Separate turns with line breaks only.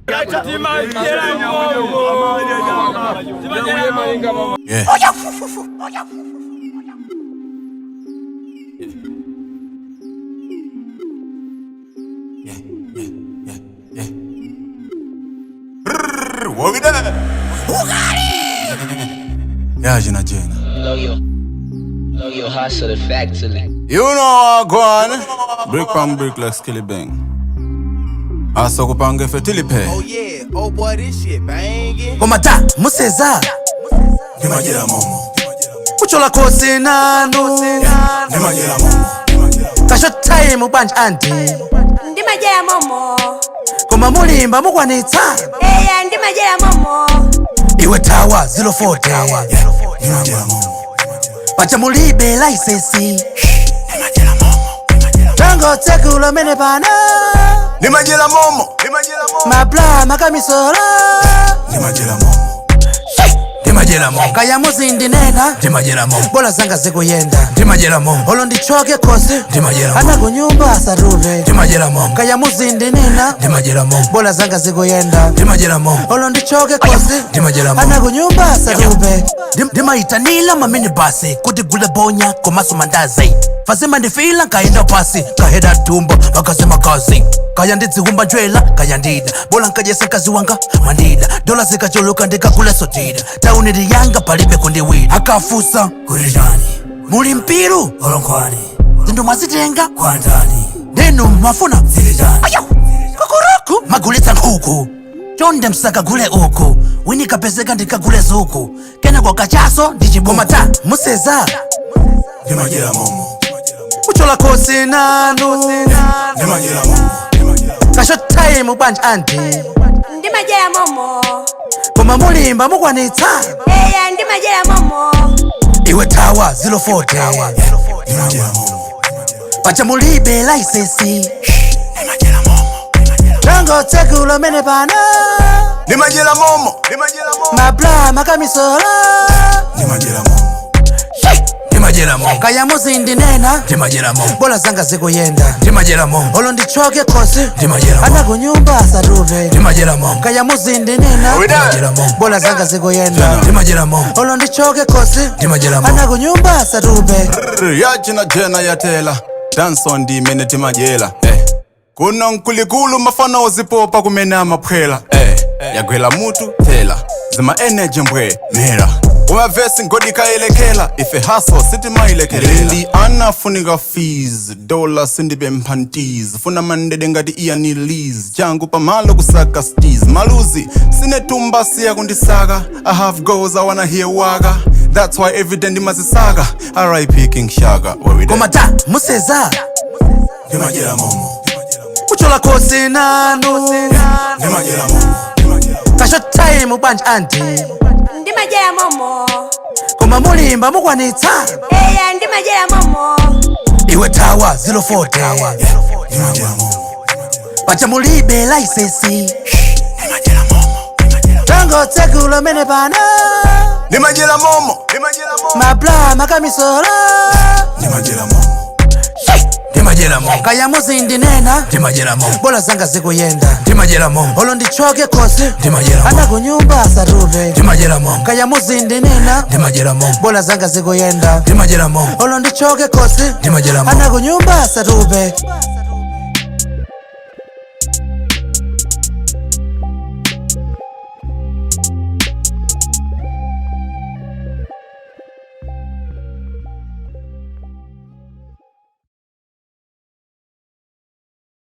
Yeah. Yeah, yeah, yeah, yeah. Brrr, what we done? Yeah, Jina Jina.
Know your hustle effectively.
You know what, go on. Brick pan brick like skilly bang. Asokupange fetilipe.
Oh yeah, oh boy, this shit banging.
Komata museza
Nimajela momo.
Kuchola kosi nanu
Nimajela momo.
Kasho time banja anti
Ndimajera momo.
Koma mulimba mukwanitsa
Eya ndimajera momo.
Iwe tawa 040
Nimajela momo.
Pacha mulibe license Tango tsekula mene pana
Nimajela momo.
Mabla makamisola
Nimajela momo.
Ndimajera momo.
Kaya muzindinena
Ndimajera momo.
Bola zanga zikuyenda
Ndimajera momo.
Olo ndichoke kosi
Ndimajera momo.
Ana kunyumba asaruve
Ndimajera momo.
Kaya muzindinena
Ndimajera momo.
Bola zanga zikuyenda
Ndimajera momo.
Olo ndichoke kosi
Ndimajera momo.
Ana kunyumba asaruve
Ndimaitanila mamini basi kuti gule bonya komaso mandazi fasima ndifila nkaenda pasi kaheda tumbo vakasema kazi kaya ndidzihumba njwela kaya ndida bola nkajesa nkazi wanga mwandida dola zikachuluka ndikagula sotida tauni liyanga palibe kundiwida akafusa
Kulijani,
muli mpiru
olonkwani,
zinthu mwazitenga
kwandani,
ndenu mwafuna
zilijani.
Ayo! Kukuruku magulitsa nkhuku chonde msakagule uku wini kapezeka ndikagule zuku kenako kachaso ndi
Komata museza
Nimajela momo.
Kuchola kosi nanu
Nimajela momo.
Kasho time banja anti
Ndimajera momo.
Koma mulimba mukwanitsa
Eya ndimajera momo.
Iwe tawa 040
Nimajela momo.
Pacha mulibe license Tango tsekula mene pana
Nimajela momo.
Mabla makamisola
Nimajela momo.
Ndimajera momo.
Kaya muzindinena
Ndimajera momo.
Bola zanga zikuyenda
Ndimajera momo.
Olo ndichoke kosi
Ndimajera momo.
Ana kunyumba asaruve
Ndimajera momo.
Kaya muzindinena
Ndimajera momo.
Bola zanga zikuyenda
Ndimajera momo.
Olo ndichoke kosi
Ndimajera momo.
Ana kunyumba asaruve
Ya Jina Jena yatela. Dance on the minute majela. Kuno nkulikulu mafana ozipopa kumene amaphwela. Yagwela mutu thela. Zima energy mbwe mera. Umavesi ngodi kaelekela ife haso sitimayilekelela ndi anafunika fees dola sindibe mphantiz funa mandede ngati iyani lease changu pamalo kusaka steez maluzi sinetumba siya kundisaka. I have goals, I wanna hear waka. That's why every day ndimazisaka. RIP King Shaka. Where we there?
Komata museza
Ndimajela momo.
Kuchola kosi nanu
Ndimajela momo.
Kasho time banja anti
Ndimajera momo.
Koma mulimba mukwanitsa
Eya ndimajera momo.
Iwe tawa 040
Ndimajela momo.
Pacha mulibe license Tango tsekula mene pana
Ndimajela momo.
Mabla makamisola
Ndimajela momo.
Ndimajera momo.
Kaya muzindinena
Ndimajera momo.
Bola zanga zikuyenda
Ndimajera momo.
Olo ndichoke kosi
Ndimajera momo.
Ana kunyumba asaruve
Ndimajera momo.
Kaya muzindinena
Ndimajera momo.
Bola zanga zikuyenda
Ndimajera momo.
Olo ndichoke kosi
Ndimajera momo.
Ana kunyumba asaruve.